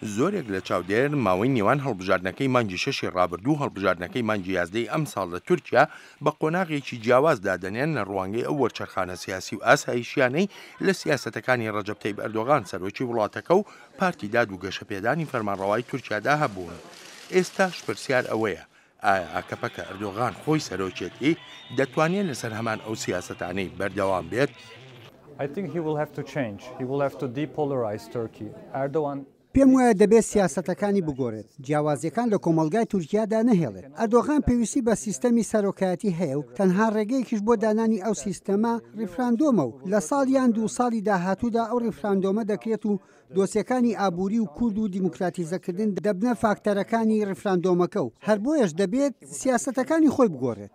زۆرێک لە چاودێر ماوەی نێوان هەڵبژاردنەکەی مانگی شەشی ڕابردوو و هەڵبژاردنەکەی مانگی یازدەی ئەمساڵ لە تورکیا بە قۆناغێکی جیاواز دادەنێن لە ڕوانگەی ئەو وەرچەرخانە سیاسی و ئاسایشیانەی لە سیاسەتەکانی ڕەجەب تەیب ئەردۆغان سەرۆکی وڵاتەکە و پارتی داد و گەشەپێدانی فەرمانڕەوای تورکیادا هەبوون. ئێستاش پرسیار ئەوەیە ئایا ئاکەپە کە ئەردۆغان خۆی سەرۆکێتی دەتوانێت لەسەر هەمان ئەو سیاسەتانەی بەردەوام بێت؟ پێم وایە دەبێت سیاسەتەکانی بگۆرێت، جیاوازییەکان لە کۆمەڵگای تورکیادا نەهێڵێت. ئەردۆغان پێویستی بە سیستەمی سەرۆکایەتی هەیە و تەنها ڕێگەیەکیش بۆ دانانی ئەو سیستەمە ڕیفراندۆمە و لە ساڵ یان دوو ساڵی داهاتوودا ئەو ڕیفراندۆمە دەکرێت و دۆسیەکانی ئابووری و کورد و دیموکراتیزەکردن دەبنە فاکتەرەکانی ڕیفراندۆمەکە و هەر بۆیەش دەبێت سیاسەتەکانی خۆی بگۆڕێت.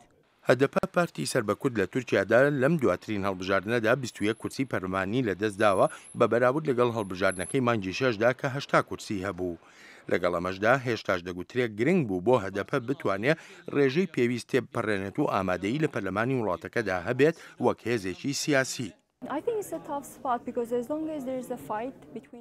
هەدەپە پارتی سەر بە کورد لە تورکیادا لەم دواترین هەڵبژاردنەدا 21 کورسی پەرلەمانی لەدەستداوە بە بەراورد لەگەڵ هەڵبژاردنەکەی مانگی شەشدا کە 80 کورسی هەبوو. لەگەڵ ئەمەشدا هێشتاش دەگوترێ گرنگ بوو بۆ هەدەپە بتوانێ ڕێژەی پێویست تێبپەڕێنێت و ئامادەیی لە پەرلەمانی وڵاتەکەدا هەبێت وەک هێزێکی سیاسی.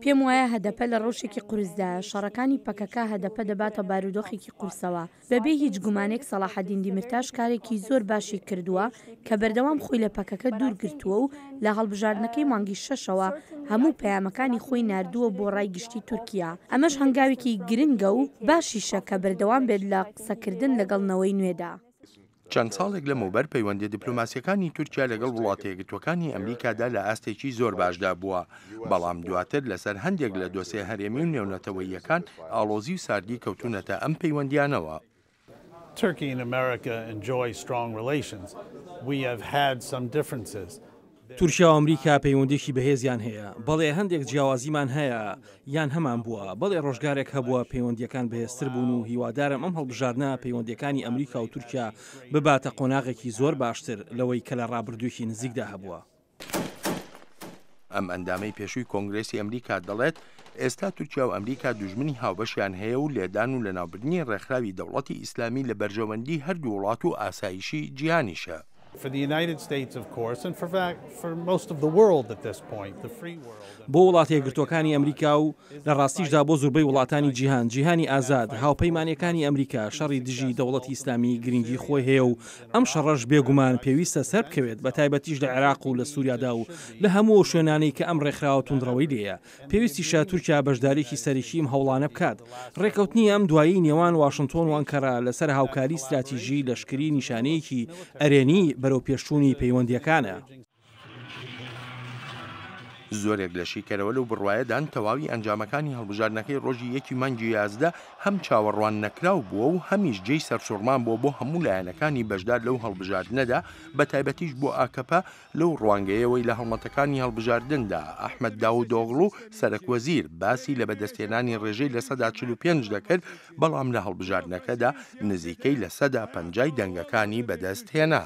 پێم وایە هەدەپە لە ڕەوشێکی قورسدایە، شەڕەکانی پەکەکە هەدەپە دەباتە بارودۆخێکی قورسەوە، بەبێ هیچ گومانێک سەڵاحەدین دیمرتاش کارێکی زۆر باشی کردووە کە بەردەوام خۆی لە پەکەکە دوور گرتووە و لە هەڵبژاردنەکەی مانگی شەشەوە هەموو پەیامەکانی خۆی ناردووە بۆ ڕای گشتی تورکیا، ئەمەش هەنگاوێکی گرنگە و باشیشە کە بەردەوام بێت لە قسەکردن لەگەڵ نەوەی نوێدا. چەند ساڵێک لەمەوبەر پەیوەندیە دیپلۆماسیەکانی تورکیا لەگەڵ وڵاتە یەکگرتووەکانی ئەمریکادا لە ئاستێکی زۆر باشدا بووە، بەڵام دواتر لەسەر هەندێک لە دۆسێ هەرێمی و نێونەتەوەییەکان ئاڵۆزی و ساردی کەوتوونەتە ئەم پەیوەندیانەوە. Turkey and America enjoy strong relations. We have had some differences. تورکیا و ئەمریکا پەیوەندییەکی بەهێزیان هەیە. بەڵێ هەندێک جیاوازیمان هەیە یان هەمانبووە. بەڵێ ڕۆژگارێک هەبووە پەیوەندییەکان بەهێزتر بوون و هیوادارم ئەم هەڵبژاردنە پەیوەندییەکانی ئەمریکا و تورکیا بباتە قۆناغێکی زۆر باشتر لەوەی کە لە ڕابردوویەکی نزیکدا هەبووە. ئەم ئەندامەی پێشووی کۆنگرێسی ئەمریکا دەڵێت، ئێستا تورکیا و ئەمریکا دوژمنی هاوبەشیان هەیە و لێدان و لەناوبردنی ڕێکخراوی دەوڵەتی ئیسلامی لە بەرژەوەندی هەردوو وڵات و ئاسایشی جیهانیشە. بۆ وڵاتە یەکگرتووەکانی ئەمریکا و لە ڕاستیشدا بۆ زوربەی وڵاتانی جیهان، جیهانی ئازاد، هاوپەیمانییەکانی ئەمریکا، شەڕی دژی دەوڵەتی ئیسلامی گرنگی خۆی هەیە و ئەم شەڕەش بێگومان پێویستە سەربکەوێت بەتایبەتیش لە عێراق و لە سوریادا و لە هەموو ئەو شوێنانەی کە ئەم ڕێکخراوە توندڕەوەی لێیە. پێویستیشە تورکیا بەشدارییەکی سەرەکیی ئەم هەوڵانە بکات. ڕێککەوتنی ئەم دواییەی نێوان واشنتۆن و ئەنکەرە لەسەر هاوکاریی ستراتیژیی لەشکری نیشانەیەکی ئەرێنیی بەرەوپێشچوونی پەیوەندییەکانە. زۆرێک لە شیکەرەوە لەو بڕوایەدان تەواوی ئەنجامەکانی هەڵبژاردنەکەی ڕۆژی یەکی مانگی 11 هەم چاوەڕوان نەکراو بووە و هەمیش جێی سەرسوڕمان بووە بۆ هەموو لایەنەکانی بەشدار لەو هەڵبژاردنەدا بەتایبەتیش بۆ ئاکەپە لەو ڕوانگەیەوەی لە هەڵمەتەکانی هەڵبژاردندا ئەحمەد داودئۆغڵو سەرەکوەزیر باسی لە بەدەستهێنانی ڕێژەی 45% دەکرد، بەڵام لە هەڵبژاردنەکەدا نزیکەی 50% ی دەنگەکانی بەدەستهێنا.